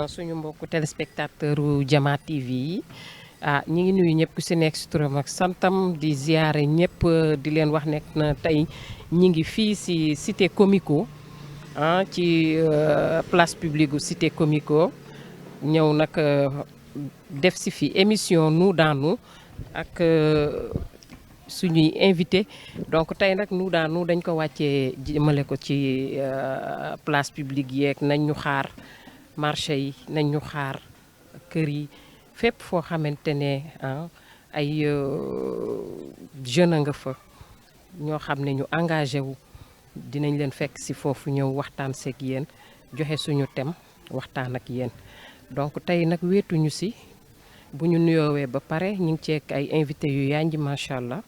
suñu mbokku téléspectateur u Jama TV yi ñi ngi nuyu ñëpp ku si nekk si turam ak santam di ziare ñëpp di leen wax nekk na tey ñi ngi fii si cité Comico ci place publique cité Comico ñëw nag def si fi émission Nous dans Nous ak suñuy invité donc tey nag Nous dans Nous dañ ko wàccee jëmale ko ci place publique yeeg nañ ñu xaar marché yi nañ ñu xaar kër yi fépp foo xamante ne ay jeune a nga fa ñoo xam ne ñu engagé wu dinañ leen fekk si foofu ñëw waxtaan seeg yéen joxe suñu thème waxtaan ak yéen donc tey nag wéetuñu si bu ñu nuyoowee ba pare ñu ngi ceek ay invité yu yanji macha allah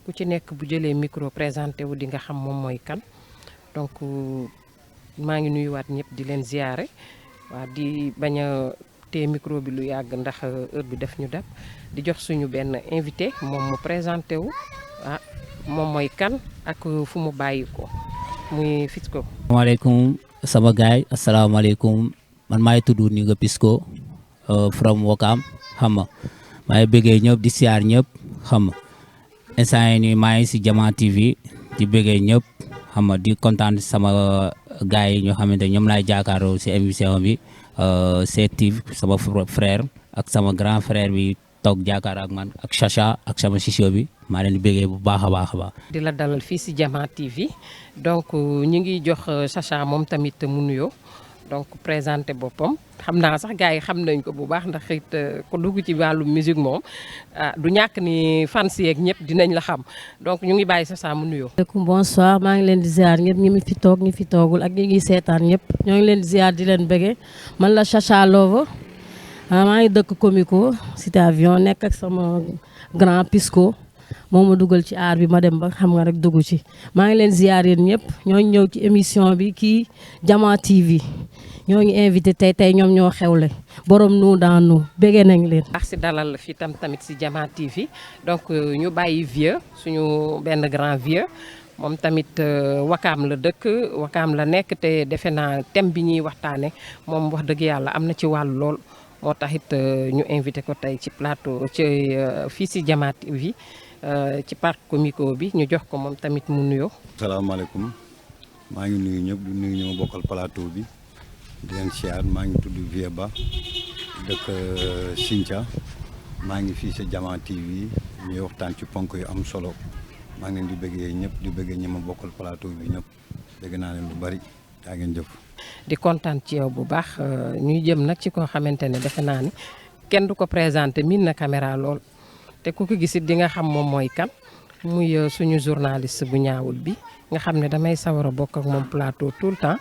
ku ci nekk bu jëlee micro présenté wu di nga xam moom mooy kan donc maa ngi nuyuwaat ñëpp di leen ziyaare waa di bañ a téye micro bi lu yàgg ndax heure bi def ñu dab di jox suñu benn invité moom mu présenté wu moom mooy kan ak fu mu bàyyi ko muy Pisco. asalaamaaleykum sama gaay asalaamaaleykum man maay tudd Ninga Pisco from Wakam xam nga maay bëggee ñëpp di siyaar ñëpp xam nga instant yii nii maa ngi si Jama TV di bëggee ñëpp xam nga di kontaan sama gaay yi ñoo xamante ñoom laay jàkkaarloo si émission bi seetiv sama frère ak sama grand frère bi toog jàkkaarloo ak man ak Chacha ak sama sisio bi maa leen di bëggee bu baax a baax a baax. di la dalal fii si Jama TV donc ñu ngi jox Chacha moom tamit mu nuyoo donc présenté boppam xam naa sax gars yi xam nañ ko bu baax ndax it ko dugg ci wàllu musique moom du ñàkk ni fans yeeg ñëpp dinañ la xam donc ñu ngi bàyyi Chacha mu nuyoo. bonsoir maa ngi leen di ziar ñëpp ñi fi toog ñi fi toogul ak ñi ngi seetaan ñëpp ñoo ngi leen di ziar di leen bëggee man la Chacha Lovo maa ngi dëkk Comico cité avion nekk ak sama grand Pisco moo ma dugal ci aar bi ma dem ba xam nga rek dugg ci maa ngi leen ziar yéen ñëpp ñoo ñëw ci émission bi kii Jama TV ñoo ngi invité tey ñoom ñoo xewle borom Nous dans Nous bëggee nañ leen. ndax si dalal fi tamit si Jama TV donc ñu bàyyi vieux suñu benn grand vieux moom tamit Wakaam la dëkk Wakaam la nekk te defe naa thème bi ñuy waxtaane moom wax dëgg yàlla am na ci wàllu lool moo tax it ñu invité ko tey ci plateau ci fii si Jama TV ci parc Comico bi ñu jox ko moom tamit mu nuyoo. salaamaaleykum maa ngi nuyu ñëpp di nuyu ñu ma bokkal plateau bi di leen siyaar maa ngi tudd Vieux Ba dëkk Sinthia maa ngi fii si Jama TV ñuy waxtaan ci ponk yu am solo maa ngi leen di bëggee ñëpp di bëggee ñi ma bokkal plateau bi ñëpp bëgg naa leen lu bari yaa ngeen jëf. di kontaan ci yow bu baax ñuy jëm nag ci koo xamante ne defe naa ni kenn du ko présenté miin na caméra lool. te ku ko gisit di nga xam moom mooy kan muy suñu journaliste bu ñaawul bi nga xam ne damay sawar a bokk ak moom plateau tout le temps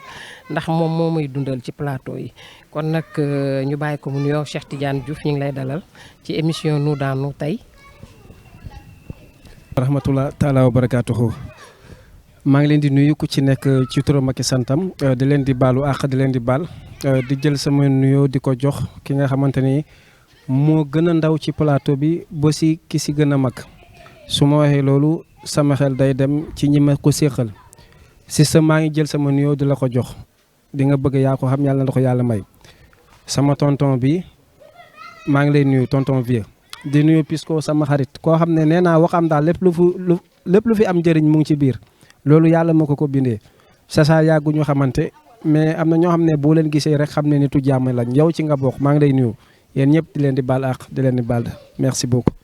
ndax moom moo may dundal ci plateau yi kon nag ñu bàyyi ko mu nuyoo Cheikh Tidiane Diouf ñu ngi lay dalal ci émission Nous dans Nous tey. rahmatullah taala wa barakaatuhu maa ngi leen di nuyu ku ci nekk ci turam ak santam di leen di baalu àq di leen di baal di jël sama nuyoo di ko jox ki nga xamante ni. moo gën a ndaw ci plateau bi ba si ki si gën a mag su ma waxee loolu sama xel day dem ci ñi ma ko séqal si sa maa ngi jël sama nuyoo di la ko jox di nga bëgg yaa ko xam yàlla na ko yàlla may sama tonton bi maa ngi lay nuyu tonton Vieux di nuyu Pisco sama xarit koo xam ne nee naa waxam daal lépp lu fi am njëriñ mu ngi ci biir loolu yàlla moo ko bindee Chacha yàggu ñu xamante mais am na ñoo xam ne boo leen gisee rek xam ne nitu jàmm lañ yow ci nga bokk maa ngi lay nuyu. yéen ñëpp di leen di baal àq di leen di baal merci beaucoup.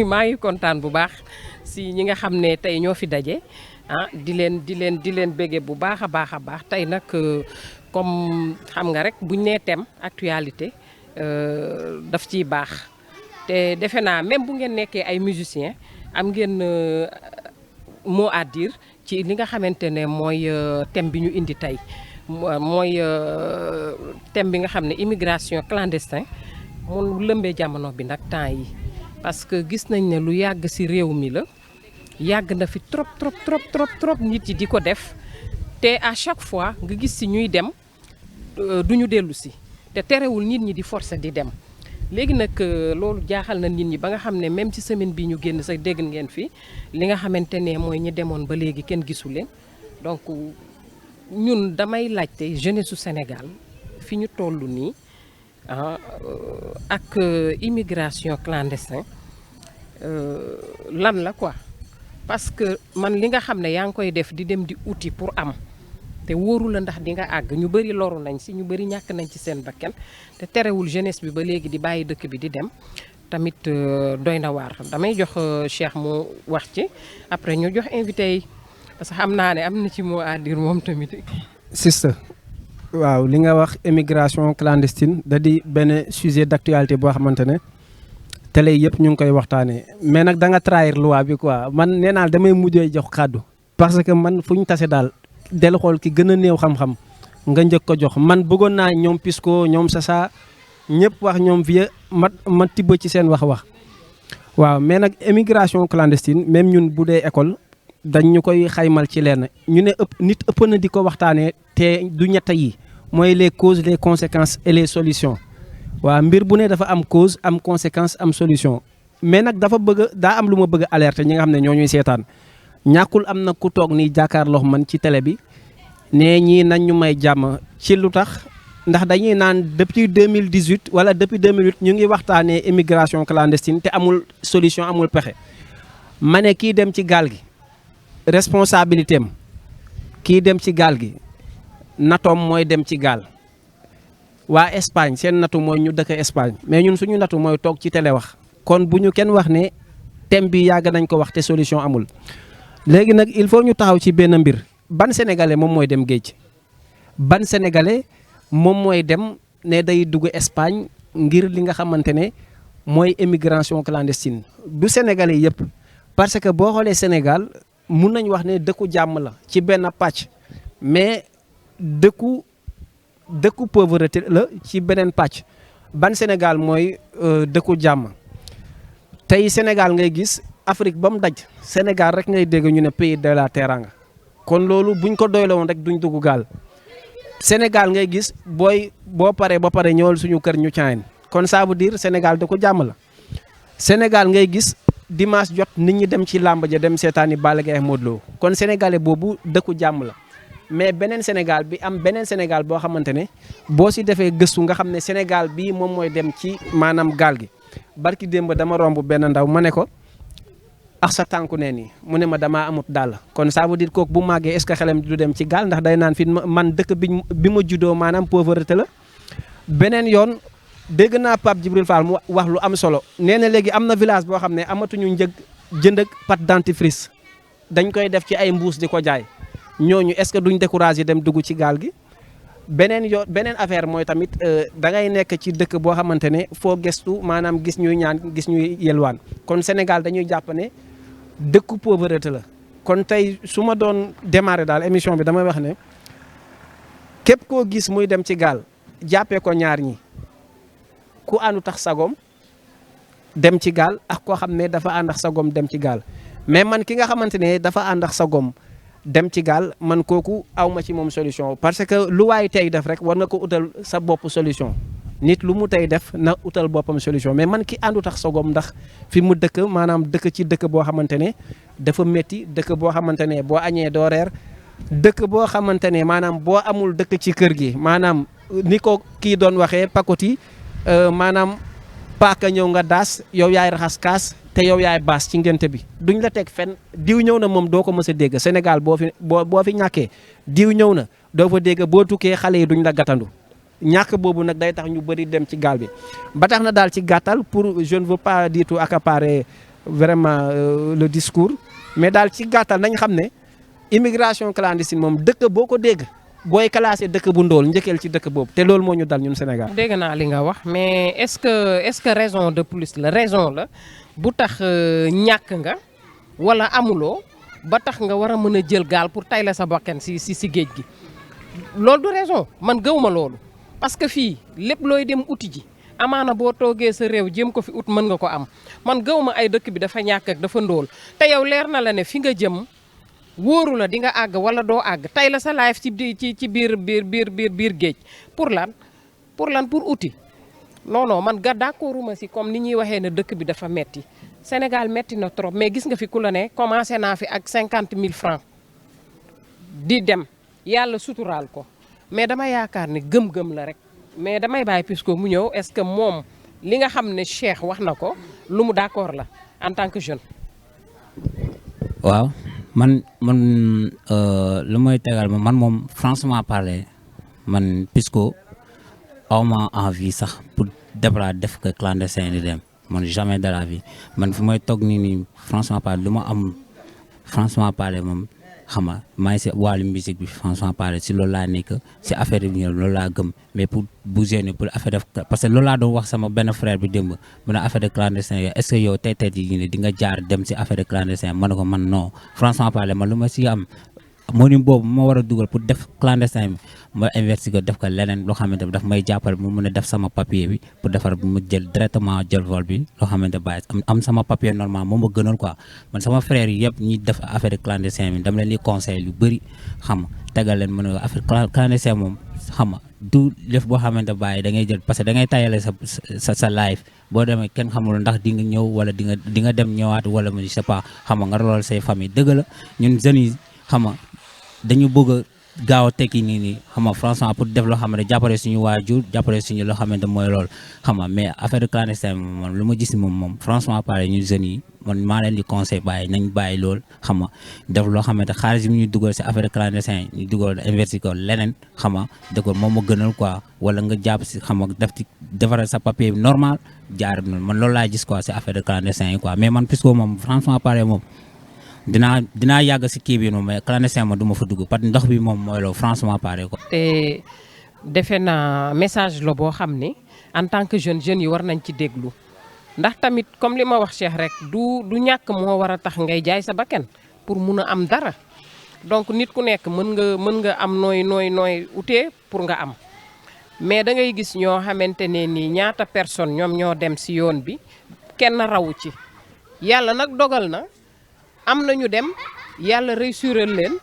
maa ngi kontaan bu baax si ñi nga xam ne tey ñoo fi daje di leen béggee bu baax a baax tey nag comme xam nga rek buñ nee thème actualité daf ciy baax te defe naa même bu ngeen nekkee ay musiciens am ngeen mot à dire ci li nga xamante ne mooy thème bi ñu indi tey. mooy thème bi nga xam ne immigration clandestin mu lëmbee jamono bi nag temps yi parce que gis nañ ne lu yàgg ci réew mi la yàgg na fi trop nit yi di ko def te à chaque fois nga gis ci ñuy dem duñu dellu si te terewul nit ñi di forcer di dem léegi nag loolu jaaxal na nit ñi ba nga xam ne même ci semaine bi ñu génn sax dégg ngeen fi li nga xamante ne mooy ñi demoon ba léegi kenn gisu leen donc ñun damay laajte jeunesse su Sénégal fi ñu toll nii ak immigration clandestin lan la quoi parce que man li nga xam ne yaa ngi koy def di dem di uti pour am te wóoru la ndax di nga àgg ñu bëri loru nañ si ñu bëri ñàkk nañ ci seen bakkan te terewul jeunesse bi ba léegi di bàyyi dëkk bi di dem tamit doy na waar damay jox Cheikh mu wax ci après ñu jox invité yi parce que xam naa ne am na ci mot à dire moom tamit. sister waaw li nga wax immigration clandestine da di benn sujet d'actualité boo xamante ne télé yëpp ñu ngi koy waxtaanee mais nag da nga trahir loi bi quoi man nee naa damay mujjee jox kàddu parce que man fu ñu tase daal del xool ki gën a néew xam-xam nga njëkk ko jox man bëggoon naa ñoom Pisco ñoom Sasa ñëpp wax ñoom vieux ma tibb ci seen wax waaw mais nag immigration clandestine même ñun bu dee école dañ ñu koy xaymal ci lenn ñu ne nit ëpp na di ko waxtaanee te du ñett yi mooy les causes les conséquences et les solutions waaw mbir bu ne dafa am cause am conséquence am solution mais nag daa am lu ma bëgg a alerter ñi nga xam ne ñoo ñuy seetaan ñàkkul am na ku toog nii jàkkaarloo man ci télé bi ne ñii nañ ñu may jàmm ci lu tax ndax dañuy naan depuis 2018 wala depuis 2008 ñu ngi waxtaanee immigration clandestine te amul solution amul pexe ma ne kii dem ci gaal gi responsabilité am kii dem ci gaal gi natoom mooy dem ci gaal waa Espagne seen natu mooy ñu dëkk Espagne mais ñun suñu natu mooy toog ci télé wax kon bu ñu kenn wax ne thème bi yàgg nañ ko wax te solution amul léegi nag il faut ñu taxaw ci benn mbir ban sénégalais moom mooy dem géej ban sénégalais moom mooy dem ne day dugg Espagne ngir li nga xamante ne mooy immigration clandestine du sénégalais yëpp parce que boo xoolee Sénégal mun nañ wax ne dëkku jàmm la ci benn pàcc mais dëkku pauvreté la ci beneen pàcc ban Sénégal mooy dëkku jàmm tey Sénégal ngay gis Afrique ba mu daj Sénégal rek ngay dégg ñu ne pays de la teranga kon loolu buñ ko doyle woon rek duñ dugg gaal Sénégal ngay gis boo paree ba pare ñëwal suñu kër ñu caayin kon ça veut dire Sénégal dëkku jàmm la Sénégal ngay gis dimanche jot nit ñi dem ci làmb ja dem seetaani Balla Gaye Modou Lo kon sénégalais boobu dëkku jàmm la mais beneen Sénégal bi am beneen Sénégal boo xamante ne boo si defee gëstu nga xam ne Sénégal bii moom mooy dem ci maanaam gaal gi barki démb dama romb benn ndaw ma ne ko ak sa tànku neen yi mu ne ma damaa amut daal kon ça veut dire kooku bu màggee est-ce que xelam du dem ci gaal ndax day naan fi man dëkk bi ma juddoo maanaam pauvreté la beneen yoon dégg naa Pape Djibril Fall mu wax lu am solo nee na léegi am na village boo xam ne amatuñu njëg jënd ak pâte dentifrice dañ koy def ci ay mbuus di ko jaay ñooñu est-ce que duñ découragé dem dugg ci gaal gi beneen affaire mooy tamit da ngay nekk ci dëkk boo xamante ne foo gestu maanaam gis ñuy ñaan gis ñuy yelwaan kon Sénégal dañuy jàpp ne dëkku pauvreté la kon tey su ma doon démarrer daal émission bi damay wax ne képp koo gis muy dem ci gaal jàppee ko ñaar ñi ku àndu tax sagom dem ci gaal ak koo xam ne dafa ànd ak sagom dem ci gaal mais man ki nga xamante ne dafa ànd ak sagom dem ci gaal man kooku awma ci moom solution parce que lu waay tey def rek war na ko utal sa bopp solution nit lu mu tey def na utal boppam solution mais man ki àndu tax sagom ndax fi mu dëkk maanaam dëkk ci dëkk boo xamante ne dafa métti dëkk boo xamante ne boo añee doo reer dëkk boo xamante ne maanaam boo amul dëkk ci kër gi maanaam ni ko kii doon waxee pakoti maanaam paaka ñëw nga daas yow yaay raxas kaas te yow yaay baas ci ngénte bi duñ la teg fenn diw ñëw na moom doo ko mës a dégg Sénégal boo fi ñàkkee diw ñëw na doo fa dégg boo tukkee xale yi duñ la gàttandu ñàkk boobu nag day tax ñu bëri dem ci gaal bi ba tax na daal ci gàttal pour je ne veux pas du tout accaparer vraiment le discours mais daal ci gàttal nañ xam ne immigration clandestine moom dëkk boo ko dégg booy classé dëkk bu ndóol njëkkeel ci dëkk boobu te loolu moo ñu dal ñun Sénégal. dégg naa li nga wax mais est-ce que raison de plus la raison la bu tax ñàkk nga wala amuloo ba tax nga war a mën a jël gaal pour tay la sa bakkan si géej gi loolu du raison man gëwuma loolu parce que fii lépp looy dem uti ji amaana boo toogee sa réew jéem ko fi ut mën nga ko am man gëwuma ay dëkk bi dafa ñàkk ak dafa ndóol te yow leer na la ne fi nga jëm wóoru la di nga àgg wala doo àgg tay la sa life ci biir géej pour uti non man d'accorduma si comme ni ñuy waxee ne dëkk bi dafa metti Sénégal metti na trop mais gis nga fi ku la ne commencé naa fi ak 50 000 francs di dem yàlla suturaal ko mais dama yaakaar ne gëm-gëm la rek mais damay bàyyi Pisco mu ñëw est-ce que moom li nga xam ne Cheikh wax na ko lu mu d'accord la en tant que jeune. waaw man lu may tegal man moom franchement parler man Pisco awma envie sax pour débra def ko clandestin di dem man jamais de la vie man fu may toog nii franchement parler lu ma am franchement parler moom xam nga maa ngi si wàllu musique bi franchement parler si loolu laa nekk si affaire bi loolu laa gëm mais pour bouger ni pour affaire def parce que loolu laa doon wax sama benn frère bi démb mu ne affaire de clandestin yow est-ce que yow tey yi di nga jaar dem si affaire de clandestin ma ne ko man non franchement parler man lu ma si am moo boobu ma war a dugal pour def clandestin bi ma investir def ko leneen loo xamante ne daf may jàppale mu mën a def sama papier bi pour defar bu ma jël directement jël vol bi loo xamante bàyyi am sama papier normal moom ma gënal quoi man sama frère yi yëpp ñi def affaire clandestin bi dama leen di conseil lu bëri xam nga tegal leen mën a affaire clandestin moom xam nga du def boo xamante bàyyi da ngay jël parce que da ngay tayale sa life boo demee kenn xamul ndax di nga ñëw wala di nga dem ñëwaat wala je sais pas xam nga lool say famille dëgg la ñun jeunes yi xam nga dañu bëgg a gaaw a tekki nii xam nga franchement pour def loo xam ne jàppale suñu waajur jàppale suñu loo xamante mooy loolu xam nga mais affaire de clandestin moom lu ma gis moom franchement parler ñu jeunes yi man maa leen di conseil bàyyi nañ bàyyi loolu xam nga def loo xamante xaalis bi ñu dugal si affaire de clandestin ñu dugal investir ko leneen xam nga dëgg moom ma gënal quoi wala nga jàpp si xam nga def ci defaral sa papier normal jaar noonu man loolu laa gis quoi si affaire de clandestin yi quoi mais man Pisco moom franchement parler moom dinaa yàgg si kii bi moom mais clandestin ma du ma fa dugg parce que ndox bi moom mooy loolu franchement parler quoi. te defe naa message la boo xam ne en tant que jeunes yi war nañ ci déglu ndax tamit comme li ma wax Cheikh rek du ñàkk moo war a tax ngay jaay sa bakkan pour mun a am dara donc nit ku nekk mën nga am nooy utee pour nga am mais da ngay gis ñoo xamante ne ni ñaata personne ñoom ñoo dem si yoon bi kenn rawu ci yàlla nag dogal na. am na ñu dem yàlla réussiral leen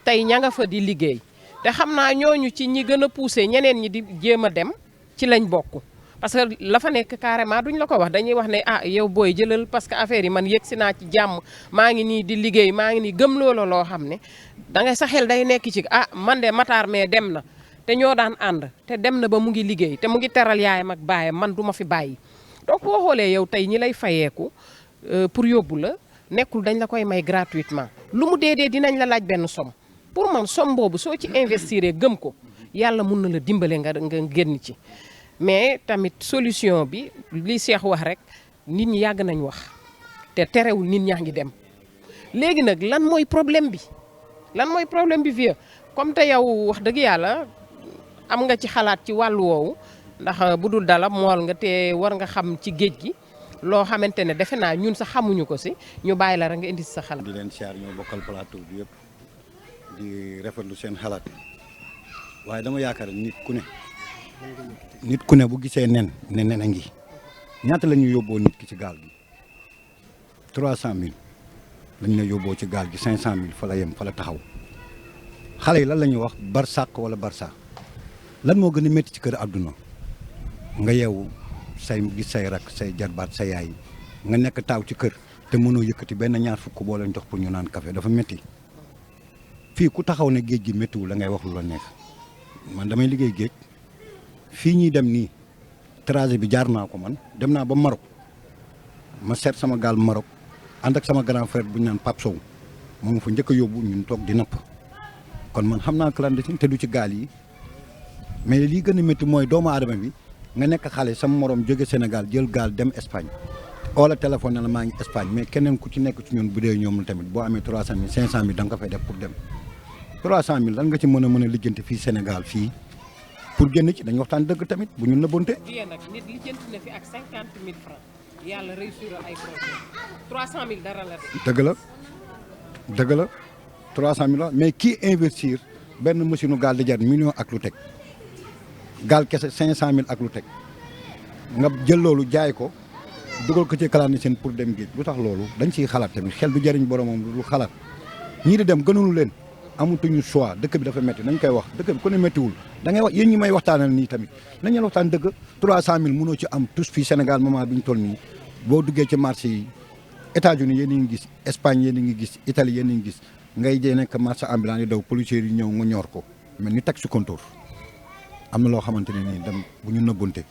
tey ña nga fa di liggéey te xam naa ñooñu ci ñi gën a poussé ñeneen ñi di jéem a dem ci lañ bokk parce que la fa nekk carrément duñ la ko wax dañuy wax ne yow booy jëlal parce que affaire yi man yëg si naa ci jàmm maa ngi nii di liggéey maa ngi nii gëm loola loo xam ne da ngay sa xel day nekk ci man de Matar mais dem na te ñoo daan ànd te dem na ba mu ngi liggéey te mu ngi teral yaayam ak baayam man du ma fi bàyyi donc boo xoolee yow tey ñi lay fayeeku pour yóbbu la nekkul dañ la koy may gratuitement lu mu dee dinañ la laaj benn somme pour man somme boobu soo ci investir gëm ko yàlla mun na la dimbale nga génn ci mais tamit solution bi li Cheikh wax rek nit ñi yàgg nañ wax te terewul nit ñaa ngi dem léegi nag lan mooy problème bi vieux comme te yow wax dëgg yàlla am nga ci xalaat ci wàllu woowu ndax bu dul dala mool nga te war nga xam ci géej gi loo xamante ne defe naa ñun sax xamuñu ko si ñu bàyyi la rek nga indi si sa xalaat. di leen siyaar ñoo bokkal plateau bi yëpp di rafetlu seen xalaat waaye dama yaakaar nit ku ne bu gisee nen a ngi ñaata la ñu yóbboo nit ki ci gaal gi 300 000 lañ la yóbboo ci gaal gi 500 000 fa la yem fa la taxaw xale yi lan la ñuy wax barsàq wala barsa lan moo gën a métti ci kër àdduna nga yeewu say gis say rak say jarbaat sa yaay nga nekk taaw ci kër te mënoo yëkkati benn ñaar fukk boo leen jox pour ñu naan café dafa métti fii ku taxaw ne géej gi méttiwul la ngay wax lu la neex man damay liggéey géej fii ñuy dem nii trajet bi jaar naa ko man dem naa ba Maroc ma seet sama gaal Maroc ànd ak sama grand frère bu ñu naan Pape Sow moom fa njëkk a yóbbu ñun toog di napp kon man xam naa clandestin te du ci gaal yi mais lii gën a métti mooy doomu aadama bi nga nekk xale sama morom jóge Sénégal jël gaal dem Espagne oola téléphone ne la maa ngi Espagne mais keneen ku ci nekk ci ñun bu dee ñoom tamit boo amee 300 000 500 000 da nga ko fay def pour dem 300 000 lan nga ci mën a lijjanti fii Sénégal fii pour génn ci dañu waxtaan dëgg tamit bu ñu nëbbonte. bien nag nit lijjanti na fi ak 50 000 francs yàlla réussir ay projet 300 000 dara la de. dëgg la 300 000 la mais kii investir benn machine gaal di jar million ak lu teg. gaal kese 500 000 ak lu teg nga jël loolu jaay ko dugal ko ci clandestin pour dem géej lu tax loolu dañ ciy xalaat tamit xel du jëriñ boromam lu xalaat ñii di dem gënulu leen amatuñu choix dëkk bi dafa métti nañ koy wax dëkk bi ku ne méttiwul da ngay wax yéen ñi may waxtaanal nii tamit nañ leen waxtaan dëgg 300 000 mënoo ci am tous fii Sénégal moment bi ñu toll nii boo duggee ci marché yi États-Unis yéen a ngi gis Espagne yéen a ngi gis Italie yéen a ngi gis ngay jee nekk marché ambulant yi daw policiers yi ñëw nga ñor ko mel ni taxi compteur am na loo xamante ne nii dem bu ñu nëbbante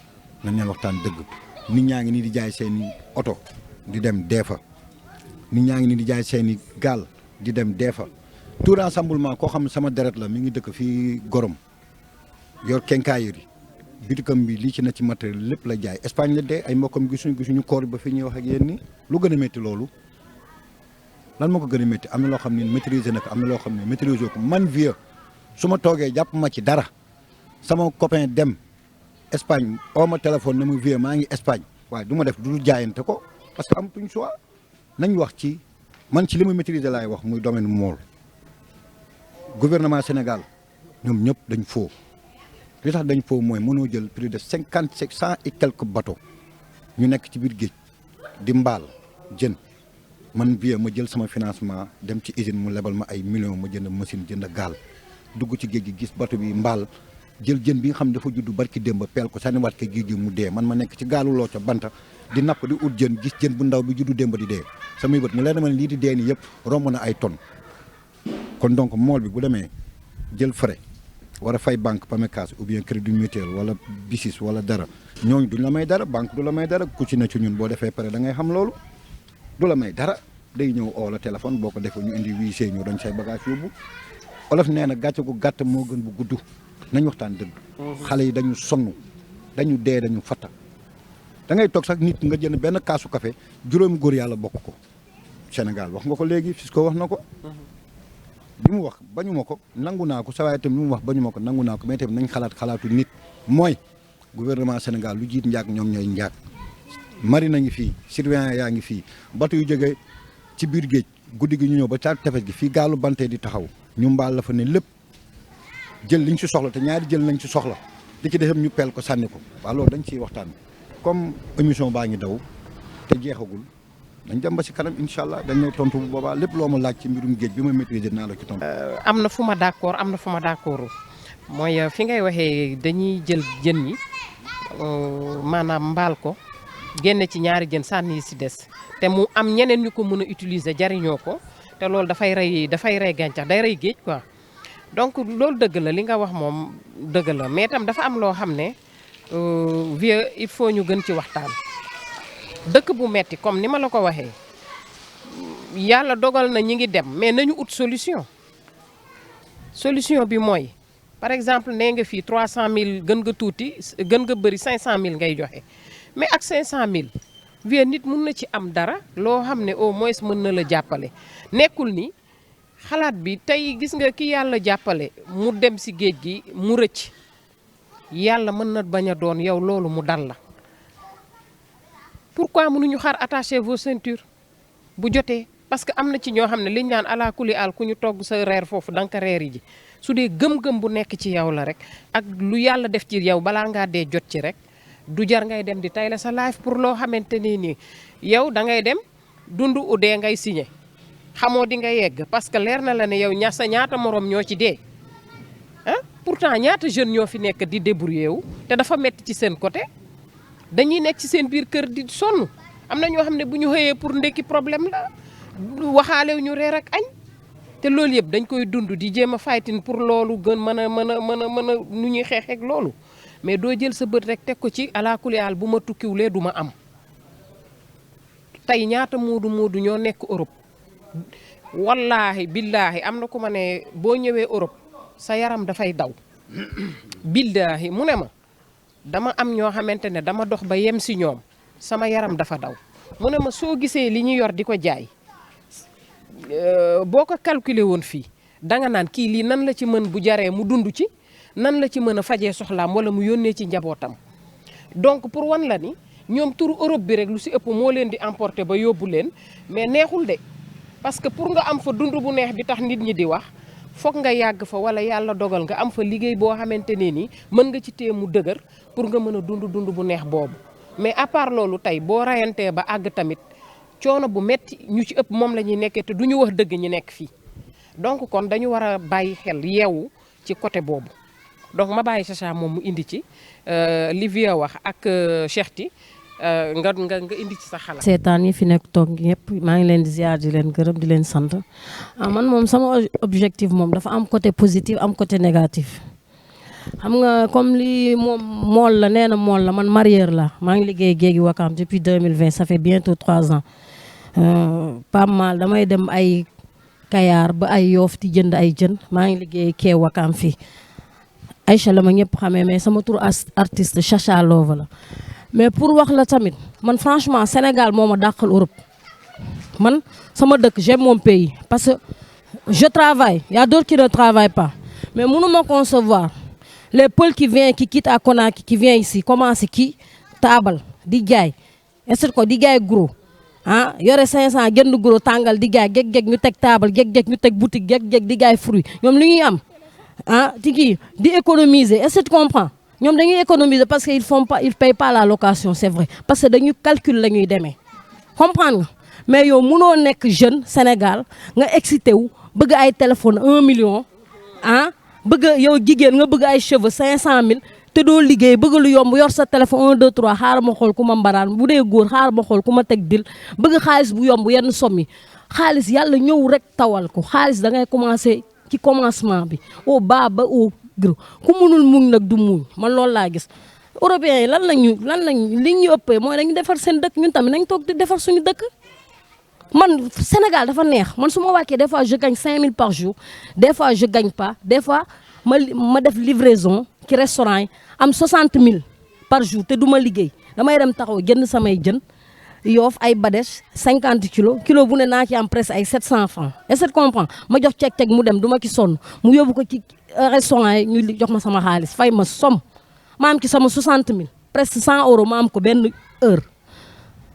nañ leen waxtaan dëgg nit ñaa ngi nii di jaay seeni oto di dem dee fa nit ñaa ngi nii di jaay seeni gaal di dem dee fa tout rassemblement koo xam ne sama deret la mi ngi dëkk fii Gorom yor kenkaayeri bitikam bi lii ci na ci matériel lépp la jaay Espagne la dee ay mbokkam gisuñu koor ba fi ñuy wax ak yéen ni lu gën a métti loolu lan moo ko gën a métti am na loo xam ne maîtriser na ko am na loo xam ne maîtriser ko man vieux su ma toogee jàpp ma ci dara sama copain dem Espagne oo ma téléphone na ma vieux maa ngi Espagne waaye du ma def du jaayante ko parce que amatuñ choix nañ wax ci man ci li ma maîtriser laay wax muy domaine mool gouvernement Sénégal ñoom ñëpp dañ faux li tax dañ faux mooy mënoo jël plus de 100 et quelques bateaux ñu nekk ci biir géej di mbaal jën man vieux ma jël sama financement dem ci usine mu lebal ma ay millions ma jënd machine jënd gaal dugg ci géej gi gis bateau bi mbaal jël jën bi nga xam ne dafa juddu barki démb peel ko sànniwaat ko géej gi mu dee man ma nekk ci gaalu loo ca banta di napp di ut jën gis jën bu ndaw bi juddu démb di dee samay bët mu leer na ma ne lii di dee nii yëpp romb na ay tonnes kon donc mool bi bu demee jël frais war a fay banque PAMECAS ou bien crédit mutuel wala BICIS wala dara ñooñu duñ la may dara banque du la may dara ku ci ne ci ñun boo defee pare da ngay xam loolu du la may dara day ñëw oo la téléphone boo ko defee ñu indi huissier ñu dañ say bagage yóbbu olof nee na gàcce gu gàtt moo gën bu gudd nañ waxtaan dëgg xale yi dañu sonn dañu dee dañu fatta da ngay toog sax nit nga jënd benn kaasu café juróomi góor yàlla bokk ko Sénégal wax nga ko léegi Fisco wax na ko li mu wax bañu ma ko nangu naa ko sa waaye itam li mu wax bañu ma ko nangu naa ko mais tamit nañ xalaatu nit mooy gouvernement Sénégal lu jiit njaag ñoom ñooy njaag marine ngi fii surveillant yaa ngi fii bateau yu jógee ci biir géej guddi gi ñu ñëw ba ca tefes gi fii gaalu bante di taxaw ñu mbaal la fa ne lépp jël liñ ci soxla te ñaari jël nañ ci soxla li ci defam ñu peel ko sànni ko waaw loolu dañ ciy waxtaan comme émission baa ngi daw te jeexagul dañ dem ba si kanam incha allah dañ lay tontu bu boobaa lépp loo ma laaj ci mbirum géej bi ma maîtriser naa la ci tontu. am na fu ma d'accord am na fu ma d'accordul mooy fi ngay waxee dañuy jël jën yi maanaam mbaal ko génne ci ñaari jën sànni yi si des te mu am ñeneen ñu ko mën a utiliser jariñoo ko te loolu dafay rey gàncax day rey géej quoi donc loolu dëgg la li nga wax moom dëgg la mais tam dafa am loo xam ne vieux il faut ñu gën ci waxtaan. dëkk bu metti comme ni ma la ko waxee yàlla dogal na ñi ngi dem mais nañu ut solution bi mooy par exemple nee nga fii 300000 gën nga tuuti gën nga bëri 500000 ngay joxe mais ak 500000 vieux nit mun na ci am dara loo xam ne au moins mën na la jàppale nekkul ni xalaat bi tey gis nga ki yàlla jàppale mu dem si géej gi mu rëcc yàlla mën na bañ a doon yow loolu mu dal la pourquoi mënuñu xaar attacher vos ceintures bu jotee parce que am na ci ñoo xam ne liñ naan ala kuli al ku ñu togg sa reer foofu danga ko reer ji su dee gëm-gëm bu nekk ci yow la rek ak lu yàlla def ci yow balaa ngaa dee jot ci rek du jar ngay dem di tay la sa life pour loo xamante ni nii yow da ngay dem dund u dee ngay signé xamoo di nga yegg parce que leer na la ne yow sa ñaata morom ñoo ci dee ah pourtant ñaata jeunes ñoo fi nekk di débrouiller wu te dafa metti ci seen côté dañuy nekk ci seen biir kër di sonn am na ñoo xam ne bu ñu xëyee pour ndekki problème la waxaalew ñu reer ak añ te loolu yëpp dañ koy dund di jéem a fighting pour loolu gën mën a nu ñuy xeexeek loolu mais doo jël sa bët rek teg ko ci alaakuliyaal bu ma tukkiwulee du ma am tey ñaata moodu ñoo nekk Europe wallaahi billaahi am na ku ma ne boo ñëwee Europe sa yaram dafay daw billaahi mu ne ma dama am ñoo xamante ne dama dox ba yem si ñoom sama yaram dafa daw mu ne ma soo gisee li ñu yor di ko jaay boo ko calculer woon fii danga naan kii lii nan la ci mën bu jaree mu dund ci nan la ci mën a fajee soxlaam wala mu yónnee ci njabootam donc pour wan la ni ñoom turu Europe bi rek lu si ëpp moo leen di emporter ba yóbbu leen mais neexul de parce que pour nga am fa dund bu neex bi tax nit ñi di wax foog nga yàgg fa wala yàlla dogal nga am fa liggéey boo xamante ne ni mën nga ci téye mu dëgër pour nga mën a dund bu neex boobu mais à part loolu tey boo rayantee ba àgg tamit coono bu metti ñu ci ëpp moom la ñuy nekkee te du ñu wax dëgg ñi nekk fii donc kon dañu war a bàyyi xel yeewu ci côté boobu donc ma bàyyi Chacha moom mu indi ci li Vieux wax ak Cheikh Ty nga indi ci sa xalaat. seetaan yi fi nekk toog ñëpp maa ngi leen di ziar di leen gërëm di leen sant man moom sama objectif moom dafa am côté positif am côté négatif xam nga comme li moom mool la nee na mool la man mareyeur la maa ngi liggéey Géegi Wakaam depuis 2020 ça fait bientôt 3 ans pas mal damay dem ay Kayaar ba ay Yoof di jënd ay jën maa ngi liggéey Kee Wakaam fii Aïcha la ma ñëpp xamee mais sama tur artiste Chacha Lova la mais pour wax la tamit man franchement Sénégal moo ma dàqal Europe man sama dëkk j'aime mon pays parce que je travaille y a d'autres qui ne travaillent pas mais mënuma concevoir les Peuls qui viennent qui quittent à Conakry qui viennent ici commencé kii taabal di jaay est ko di jaay gros ah yore 500 jënd gros tàngal di jaay geg ñu teg taabal geg ñu teg boutique geg di jaay fruit ñoom li ñuy am ah di kii di économiser est-ce que tu comprends ñoom dañuy économiser parce que ils payent pas la location c'est vrai parce que dañuy calcul la ñuy demee comprendre nga mais yow mënoo nekk jeune Sénégal nga excité wu bëgg ay téléphone 1 million ah bëgg yow jigéen nga bëgg ay cheveux 500 000 te doo liggéey bëgg lu yomb yor sa téléphone 1 2 3 xaaral ma xool ku ma mbaraan bu dee góor xaaral ma xool ku ma teg dil bëgg xaalis bu yomb yenn somme yi xaalis yàlla ñëw rek tawal ko xaalis da ngay commencer ci commencement bi au bas ba au gros ku munul muñ nag du muñ man loolu laa gis. Européens yi lan lañ li ñu ëppee mooy dañu defar seen dëkk ñun tamit nañ toog di defar suñu dëkk. man Sénégal dafa neex man su ma wàccee des fois je gagne 5000 par jour des fois je gagne pas des fois ma def livraison ci restaurant yi am 60 000 par jour te du ma liggéey damay dem taxaw jënd samay jën Yoof ay badèche 50 kilos kilo bu ne naa ci am presque ay 700 francs est-ce que tu comprends ma jox ceg mu dem du ma ci sonn mu yóbbu ko ci restaurant yi ñu jox ma sama xaalis fay ma somme ma am ci sama 60 000 presque 100 euros ma am ko benn heure.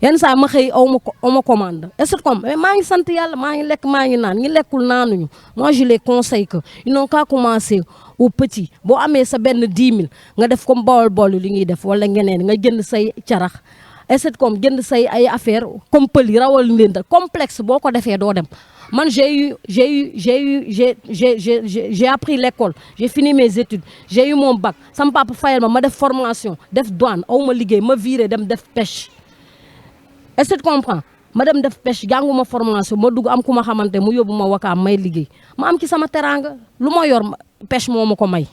yenn saa ma xëy aw ma commande est-ce que comme maa ngi sant yàlla maa ngi lekk maa ngi naan ñi lekkul naanuñu moi je les conseille que ils n'ont qu'à commencer au petit boo amee sa benn 10 000 nga def comme bool li ñuy def wala ngeneen nga jënd say carax est-ce que comme jënd say ay affaire comme pël yi rawal leen da complexe boo ko defee doo dem man j'ai appris l'école j'ai fini mes études j'ai eu mon bac sama papa fayal ma def formation def douane aw ma liggéey ma viré dem def pêche. est-ce que tu comprends ma dem def pêche jànguma formation ma dugg am ku ma xamante mu yóbbu ma Wakaam may liggéey ma am ci sama teraanga lu ma yor pêche moo ma ko may.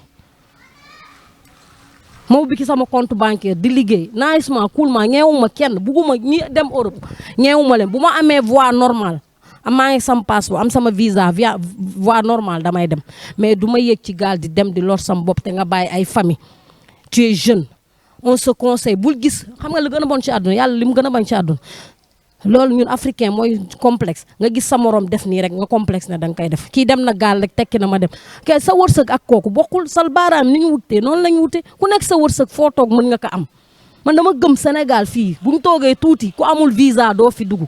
ma ubbi ci sama compte bancaire di liggéey naajement coolement ñeewuma kenn bugguma ñi dem Europe ñeewuma leen bu ma amee voie normale maa ngi sama passeport am sama visa via voie normale damay dem mais du ma yéeg ci gaal di dem di lor sama bopp te nga bàyyi ay famille tu es jeune. on se conseille bul gis xam nga lu gën a bon ci àdduna yàlla li mu gën a bañ ci àdduna loolu ñun africain mooy complexe nga gis sa morom def nii rek nga complexe ne da nga koy def kii dem na gaal rek tekki na ma dem kay sa wërsëg ak kooku bokkul sal baaraam ni ñu wutee noonu la ñu wutee ku nekk sa wërsëg foo toog mën nga ko am man dama gëm Sénégal fii bu ñu toogee tuuti ku amul visa doo fi dugg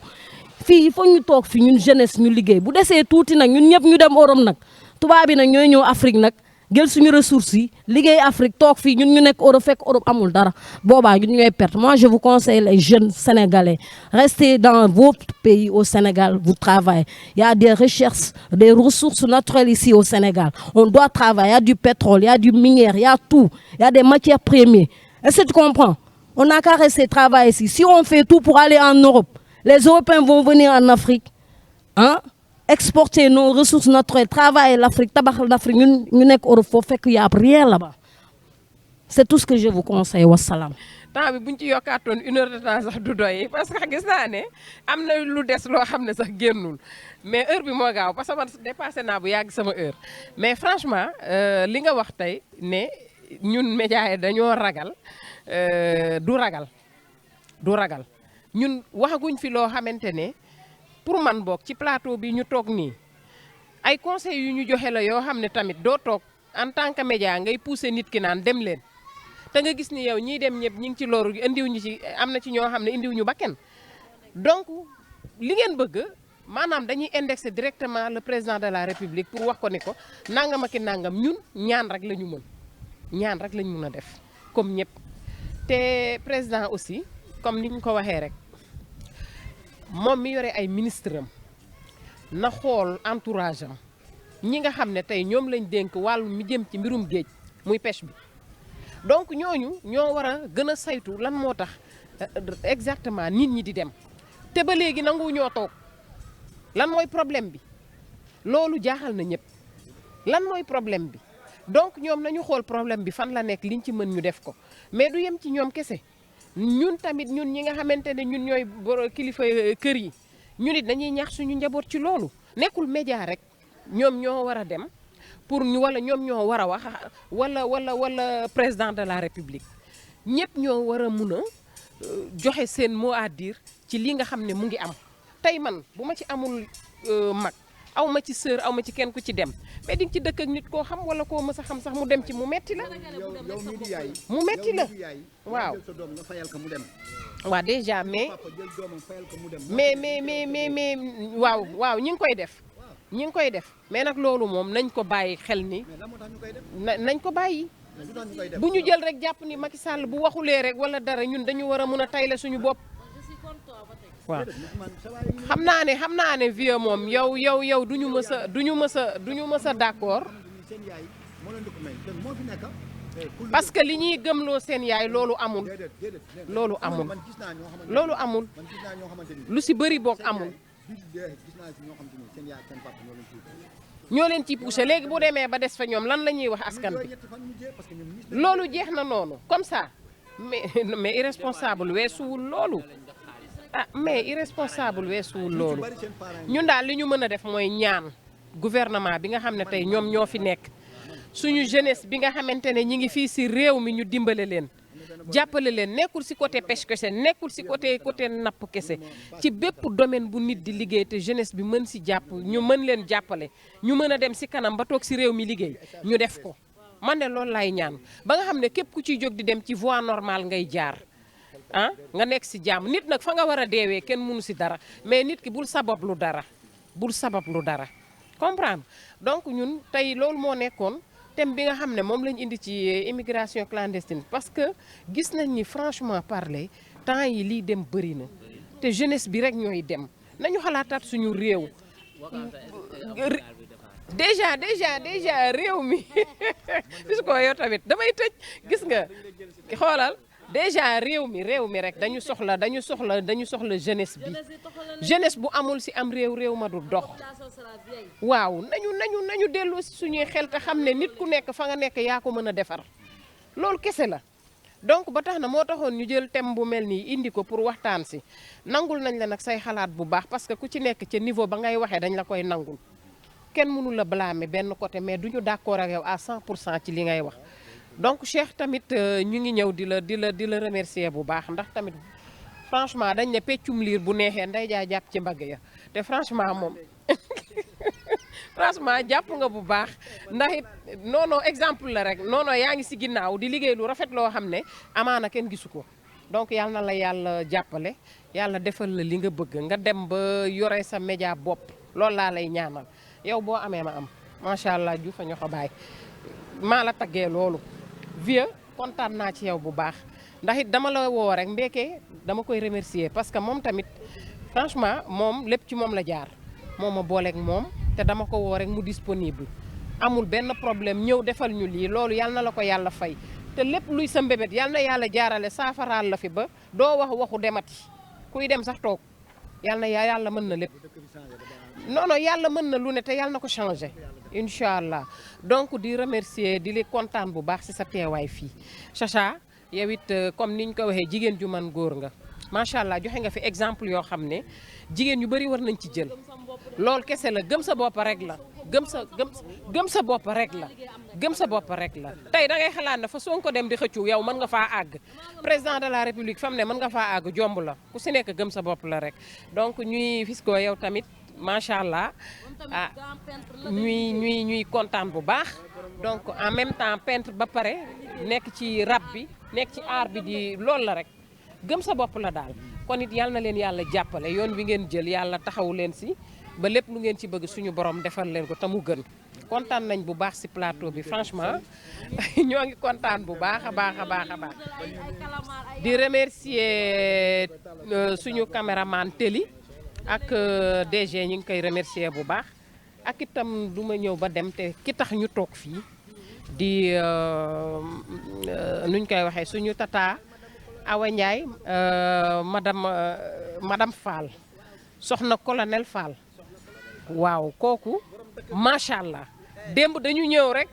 fii il faut ñu toog fi ñun jeunesse ñu liggéey bu desee tuuti nag ñun ñëpp ñu dem Europe nag tubaab bi nag ñooy ñëw Afrique nag jël suñu ressources yi liggéey Afrique toog fii ñun ñu nekk Europe fekk Europe amul dara boobaa ñun ñooy perte moi je vous conseille les jeunes sénégalais restez dans votre pays au Sénégal vous travaillez il y a des recherches des ressources naturelles ici au Sénégal on doit travailler il y a du pétrole il y a du minière il y a tout il y a des matières premières est-ce que tu comprends on n'a qu'à rester travailler ici si on fait tout pour aller en Europe les Européens vont venir en Afrique hein exporter nos ressources naturelles travailler l'Afrique tabax l'Afrique ñun ñu nekk Europe foofu fekk y a rien là-bas c'est tout ce que je vous conseille wasalaam. temps bi bu ñu ci yokkaatoon 1 heure de temps sax du doy parce que gis naa ne am na lu des loo xam ne sax génnul mais heure bi moo gaaw parce que man dépassé naa bu yàgg sama heure mais franchement li nga wax tey ne ñun médias yi dañoo ragal du ragal ñun waxaguñ fi loo xamante ne. pour man boog ci plateau bi ñu toog nii ay conseils yu ñu joxe la yoo xam ne tamit doo toog en tant que média ngay pousser nit ki naan dem leen te nga gis ni yow ñiy dem ñëpp ñi ngi ci loru indiw ñu ci am na ci ñoo xam ne indiw ñu bakken donc li ngeen bëgg maanaam dañuy indexer directement le président de la République pour wax ko ni ko nangam ak i nangam ñun ñaan rek la ñu mën a def comme ñëpp te président aussi comme ni ñu ko waxee rek. moom mi yore ay ministre am na xool entourage am ñi nga xam ne tey ñoom lañ dénk wàllu mi jëm ci mbirum géej muy pêche bi donc ñooñu ñoo war a gën a saytu lan moo tax exactement nit ñi di dem te ba léegi nangu ñoo toog lan mooy problème bi loolu jaaxal na ñëpp lan mooy problème bi donc ñoom nañu xool problème bi fan la nekk liñ ci mën ñu def ko mais du yem ci ñoom kese ñun tamit ñun ñi nga xamante ne ñun ñooy kilifa kër yi ñun it dañuy ñaax suñu njaboot ci loolu nekkul média rek ñoom ñoo war a dem pour ñu wala ñoom ñoo war a wax wala président de la république ñëpp ñoo war a mun a joxe seen mot à dire ci li nga xam ne mu ngi am tey man bu ma ci amul mag aw ma ci sœur aw ma ci kenn ku ci dem mais di nga ci dëkk ak nit koo xam wala koo mës a xam sax mu dem ci mu metti la. yow mii di yaay. mu metti la waaw. jël sa doom nga fayal ko mu dem. waaw déjà mais papa jël doomam fayal ko mu dem. mais waaw ñi ngi koy def. ñi ngi koy def mais nag loolu moom nañ ko bàyyi xel ni. mais lan moo tax ñu koy def. nañ ko bàyyi. mais lu tax ñu koy def. bu ñu jël rek jàpp ni Macky Sall bu waxulee rek wala dara ñun dañu war a mun a tayle suñu bopp. waaw xam naa ne vieux moom yow duñu mës a d'accord seen yaay moo leen di ko may moo fi nekk. parce que li ñuy gëmloo seen yaay loolu amul. loolu amul man gis naa ñoo xamante loolu amul man gis naa ñoo xamante ni lu si bëri boog amul. gis naa si ñoo xamante ni seen yaay seen papa ñoo leen ciy poussé léegi bu demee ba des fa ñoom lan la ñuy wax askan bi loolu jeex na noonu comme ça mais irresponsable weesuwul loolu. ah mais irresponsable weesuwul loolu ñun daal li ñu mën a def mooy ñaan gouvernement bi nga xam ne tey ñoom ñoo fi nekk suñu jeunesse bi nga xamante ne ñi ngi fii si réew mi ñu dimbale leen jàppale leen nekkul si côté pêche kese nekkul si côté napp kese ci bépp domaine bu nit di liggéey te jeunesse bi mën si jàpp ñu mën leen jàppale ñu mën a dem si kanam ba toog si réew mi liggéey ñu def ko man de loolu laay ñaan ba nga xam ne képp ku ciy jóg di dem ci voie normale ngay jaar ah nga nekk si jàmm nit nag fa nga war a deewee kenn mënu si dara mais nit ki bul sabab lu dara comprendre donc ñun tey loolu moo nekkoon thème bi nga xam ne moom lañ indi ci immigration clandestine parce que gis nañ ni franchement parler temps yi liy dem bëri na te jeunesse bi rek ñooy dem nañu xalaataat suñu réew déjà réew mi bis ko yow tamit damay tëj gis nga xoolal déjà réew mi rek dañu soxla jeunesse bi jeunesse bu amul si am réew ma du dox waaw nañu delloo si suñuy xel te xam ne nit ku nekk fa nga nekk yaa ko mën a defar loolu kese la donc ba tax na moo taxoon ñu jël thème bu mel nii indi ko pour waxtaan si nangul nañ la nag say xalaat bu baax parce que ku ci nekk ca niveau ba ngay waxee dañ la koy nangul kenn mënu la blâmer benn côté mais duñu d'accord ak yow à 100% ci li ngay wax donc Cheikh tamit ñu ngi ñëw di la remercier bu baax ndax tamit franchement dañ ne peccum liir bu neexee nday jaa jàpp ci mbagg ya te franchement moom franchement jàpp nga bu baax ndax it non exemple la rek non yaa ngi si ginnaaw di liggéey lu rafet loo xam ne amaana kenn gisu ko donc yàlla na la yàlla jàppale yàlla defal la li nga bëgg nga dem ba yore sa média bopp loolu laa lay ñaanal yow boo amee ma am macha allah ju fa ñoo ko bàyyi maa la taggee loolu. vieux kontaan naa ci yow bu baax ndax it dama la woo rek mbéykee dama koy remercier parce que moom tamit franchement moom lépp ci moom la jaar moo ma booleeg moom te dama ko woo rek mu disponible amul benn problème ñëw defal ñu lii loolu yal na la ko yàlla fay te lépp luy sa mbébét yal na yàlla jaarale saafaraal la fi ba doo waxu demati kuy dem sax toog yàlla mën na lépp non yàlla mën na lu ne te yàlla na ko changé incha allah donc di remercier di li kontaan bu baax ci sa teewaay fii Chacha yow it comme niñ ko waxee jigéen ju man góor nga macha allah joxe nga fi exemple yoo xam ne jigéen yu bari war nañ ci jël loolu kese la gëm sa bopp rek la gëm sa bopp rek la tey da ngay xalaat ne fa Sonko dem di xëccu yow mën nga faa àgg président de la république fam ne mën nga faa àgg jomb la ku si nekk gëm sa bopp la rek donc ñuy Fisco yow tamit macha allah ah ñuy kontaan bu baax donc en même temps peintre ba pare nekk ci rab bi nekk ci art bi di loolu la rek gëm sa bopp la daal kon it yal na leen yàlla jàppale yoon wi ngeen jël yàlla taxawu leen si ba lépp lu ngeen ci bëgg suñu borom defal leen ko te mu gën kontaan nañ bu baax si plateau bi franchement ñoo ngi kontaan bu baax a baax di remercier suñu caméraman Teli ak DG ñu ngi koy remercier bu baax ak itam du ma ñëw ba dem te ki tax ñu toog fii di nuñ koy waxee suñu tata Awa Ndiaye madame Fall soxna colonel Fall waaw kooku macha allah démb dañu ñëw rek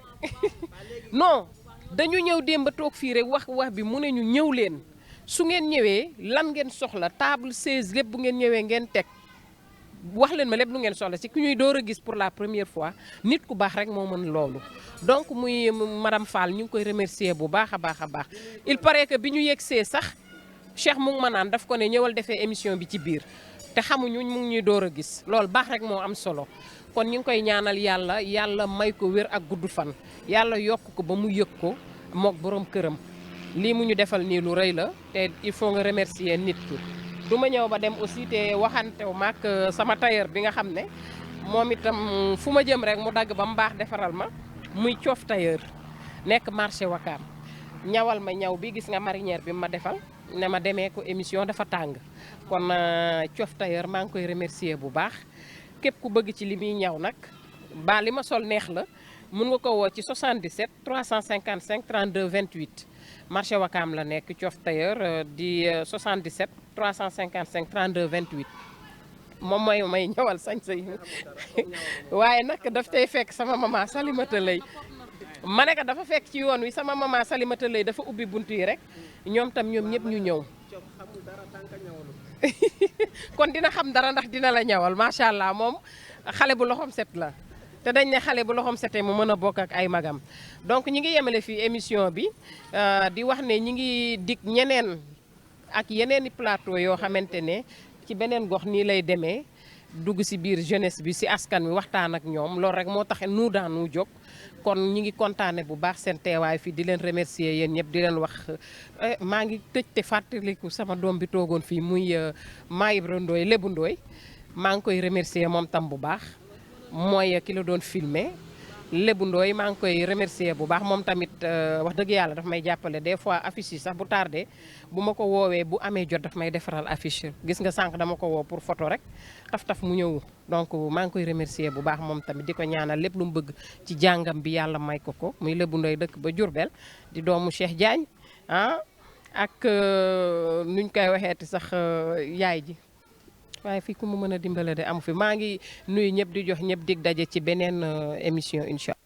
non dañu ñëw démb toog fii rek wax bi mu ne ñu ñëw leen su ngeen ñëwee lan ngeen soxla table 16 lépp bu ngeen ñëwee ngeen teg wax leen ma lépp lu ngeen soxla si ku ñuy door a gis pour la première fois nit ku baax rek moo mën loolu. donc muy madame Fall ñu ngi koy remercier bu baax a baax a baax il paraît que bi ñu yegsee sax Cheikh mu ngi ma naan daf ko ne ñëwal defee émission bi ci biir te xamuñu mu ngi ñuy door a gis loolu baax rek moo am solo. kon ñu ngi koy ñaanal yàlla may ko wér ak gudd fan yàlla yokk ko ba mu yëg ko mook borom këram lii mu ñu defal nii lu rëy la te il faut nga remercier nit ki. du ma ñëw ba dem aussi te waxantew maak sama tailleur bi nga xam ne moom itam fu ma jëm rek mu dagg ba mu baax defaral ma muy Coof tailleur nekk marché Wakaam ñawal ma ñaw bi gis nga marinière bi ma defal ne ma demee ko émission dafa tàng kon Coof tailleur maa ngi koy remercier bu baax. képp ku bëgg ci li muy ñaw nag ba li ma sol neex la mun nga ko woo ci 77 355 32 28 marché Wakaam la nekk Coof tailleur di 77 355 32 28 moom mooy may ñawal sañse yi waaye nag daf tey fekk sama maman Salimata Lay ma ne ko dafa fekk ci yoon wi sama maman Salimata Lay dafa ubbi bunt yi rek ñoom tam ñoom ñëpp ñu ñëw kon dina xam dara ndax dina la ñawal macha allah moom xale bu loxoom set la te dañ ne xale bu loxoom setee mu mën a bokk ak ay magam donc ñi ngi yemale fii émission bi di wax ne ñi ngi dig ñeneen ak yeneeni plateau yoo xamante ne ci beneen gox nii lay demee dugg si biir jeunesse bi si askan wi waxtaan ak ñoom loolu rek moo tax nu daanu jóg kon ñi ngi kontaane bu baax seen teewaay fii di leen remercier yéen ñëpp di leen wax maa ngi tëj te fàttaliku sama doom bi toogoon fii muy maa Ibra Ndooy Lébu Ndooy maa ngi koy remercier moom tam bu baax mooy ki la doon filmer Lébu Ndooy maa ngi koy remercier bu baax moom tamit wax dëgg yàlla daf may jàppale des fois affiche yi sax bu tardé bu ma ko woowee bu amee jot daf may defaral affiche gis nga sànq dama ko woo pour photo rek taf mu ñëw donc maa ngi koy remercier bu baax moom tamit di ko ñaanal lépp lu mu bëgg ci jàngam bi yàlla may ko muy Lébu Ndooy dëkk ba Diourbel di doomu Cheikh Diagne ak nuñ koy waxeeti sax yaay ji waaye fii ku mu mën a dimbale de amu fi maa ngi nuyu ñëpp di jox ñëpp dig daje ci beneen émission incha allah